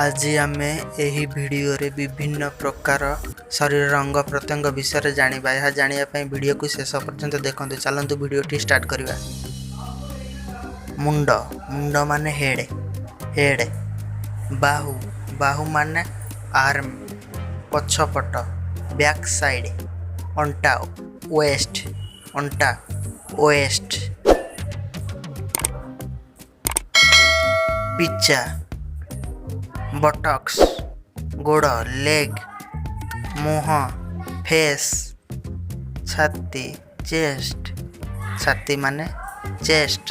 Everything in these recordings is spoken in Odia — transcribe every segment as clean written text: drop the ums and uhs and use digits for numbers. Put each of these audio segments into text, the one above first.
ଆଜି ଆମେ ଏହି ଭିଡ଼ିଓରେ ବିଭିନ୍ନ ପ୍ରକାର ଶରୀରର ଅଙ୍ଗ ପ୍ରତ୍ୟଙ୍ଗ ବିଷୟରେ ଜାଣିବା। ଏହା ଜାଣିବା ପାଇଁ ଭିଡ଼ିଓକୁ ଶେଷ ପର୍ଯ୍ୟନ୍ତ ଦେଖନ୍ତୁ। ଚାଲନ୍ତୁ, ଭିଡ଼ିଓଟି ଷ୍ଟାର୍ଟ କରିବା। ମୁଣ୍ଡ। ମୁଣ୍ଡ ମାନେ ହେଡ଼୍, ହେଡ଼୍। ବାହୁ। ବାହୁ ମାନେ ଆର୍ମ। ପଛପଟ, ବ୍ୟାକ୍ ସାଇଡ଼୍। ଅଣ୍ଟା, ୱେଷ୍ଟ। ଅଣ୍ଟା, ୱେଷ୍ଟ। ପିଚା, ବଟକ୍ସ। ଗୋଡ଼, ଲେଗ୍। ମୁହଁ, ଫେସ୍। ଛାତି, ଚେଷ୍ଟ। ଛାତି ମାନେ ଚେଷ୍ଟ।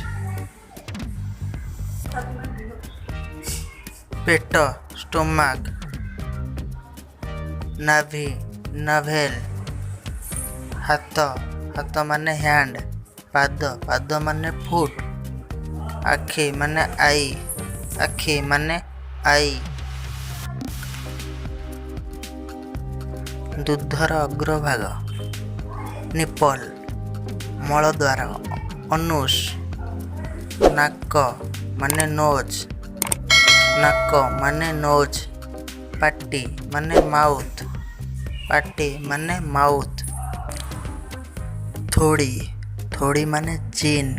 ପେଟ, ଷ୍ଟୋମାକ୍। ନାଭି, ନାଭେଲ୍। ହାତ। ହାତ ମାନେ ହ୍ୟାଣ୍ଡ। ପାଦ। ପାଦ ମାନେ ଫୁଟ୍। ଆଖି ମାନେ I. ଆଖି ମାନେ I. ଦୁଗ୍ଧର ଅଗ୍ରଭାଗ, ନିପଲ୍। ମଳଦ୍ୱାର, ଅନୁସ୍। ନାକ ମାନେ ନୋଜ୍। ନାକ ମାନେ ନୋଜ୍। ପାଟି ମାନେ ମାଉଥ୍। ପାଟି ମାନେ ମାଉଥ୍। ଥୋଡ଼ି। ଥୋଡ଼ି ମାନେ ଚିନ୍,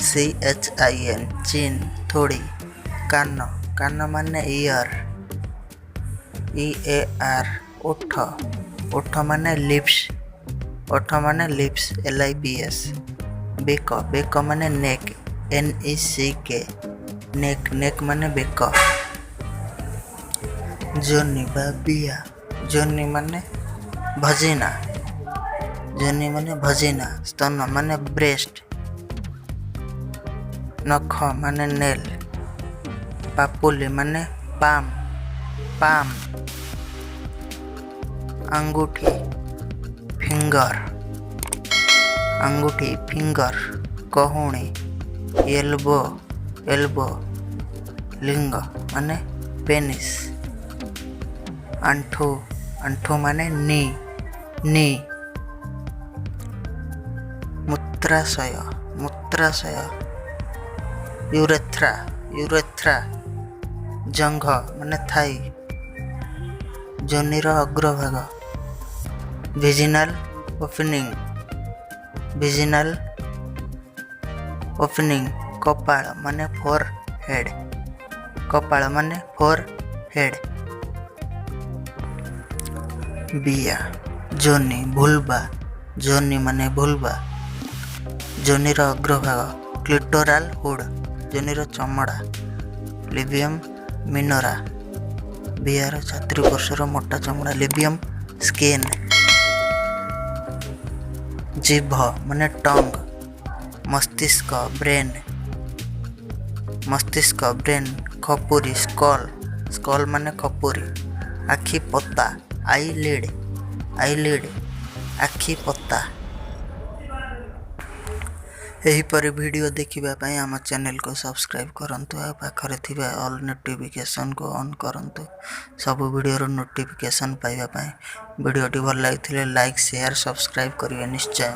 CHIN, ଚିନ୍, ଥୋଡ଼ି। କାନ। କାନ ମାନେ ଇୟର୍, EAR। ଓଠ। ଓଠ ମାନେ ଲିପ୍ସ। ଓଠ ମାନେ ଲିପ୍ସ, LIPS। ବେକ। ବେକ ମାନେ ନେକ୍, NECK, neck. Neck ମାନେ ବେକ। ଯୋନି ବା ବିଆ। ଯୋନି ମାନେ ଭଜିନା। ଯୋନି ମାନେ ଭଜିନା। ସ୍ତନ ମାନେ ବ୍ରେଷ୍ଟ। ନଖ ମାନେ ନେଲ୍। ପାପୁଲି ମାନେ ପାମ୍, ପାମ୍। ଆଙ୍ଗୁଠି, ଫିଙ୍ଗର। ଆଙ୍ଗୁଠି, ଫିଙ୍ଗର। କହୁଣି, ଏଲବୋ, ଏଲବୋ। ଲିଙ୍ଗ ମାନେ ପେନିସ୍। ଆଣ୍ଠୁ। ଆଣ୍ଠୁ ମାନେ ନି, ନି। ମୂତ୍ରାଶୟ। ମୂତ୍ରାଶୟ, ୟୁରେଥ୍ରା, ୟୁରେଥ୍ରା। ଜଙ୍ଘ ମାନେ ଥାଇ। ଯୋନିର ଅଗ୍ରଭାଗ, ଭେଜିନାଲ ଓପନିଂ, ଭେଜିନାଲ ଓପନିଂ। କପାଳ ମାନେ ଫୋର୍ ହେଡ଼୍। କପାଳ ମାନେ ଫୋର୍ ହେଡ଼୍। ବିଆ, ଯୋନି, ଭୁଲବା। ଯୋନି ମାନେ ଭୁଲବା। ଯୋନିର ଅଗ୍ରଭାଗ, କ୍ଲିଟୋରାଲ ହୁଡ଼। ଯୋନିର ଚମଡ଼ା, ଲେବିୟମ୍ ମିନୋରା। ବିଆର ଚତୁଃପାର୍ଶ୍ୱର ମୋଟା ଚମଡ଼ା, ଲେବିୟମ୍ ସ୍କିନ୍। ଜିଭ ମାନେ ଟଙ୍ଗ। ମସ୍ତିଷ୍କ, ବ୍ରେନ୍। ମସ୍ତିଷ୍କ, ବ୍ରେନ୍। ଖପୁରି, ସ୍କଲ୍। ସ୍କଲ୍ ମାନେ ଖପୁରି। ଆଖି ପତା, I lead, I lead. ଆଖି ପତା। ଏହିପରି ଭିଡ଼ିଓ ଦେଖିବା ପାଇଁ ଆମ ଚ୍ୟାନେଲକୁ ସବସ୍କ୍ରାଇବ୍ କରନ୍ତୁ ଆଉ ପାଖରେ ଥିବା ଅଲ୍ ନୋଟିଫିକେସନ୍କୁ ଅନ୍ କରନ୍ତୁ, ସବୁ ଭିଡ଼ିଓର ନୋଟିଫିକେସନ୍ ପାଇବା ପାଇଁ। ଭିଡ଼ିଓଟି ଭଲ ଲାଗିଥିଲେ ଲାଇକ୍, ସେୟାର, ସବସ୍କ୍ରାଇବ୍ କରିବେ ନିଶ୍ଚୟ।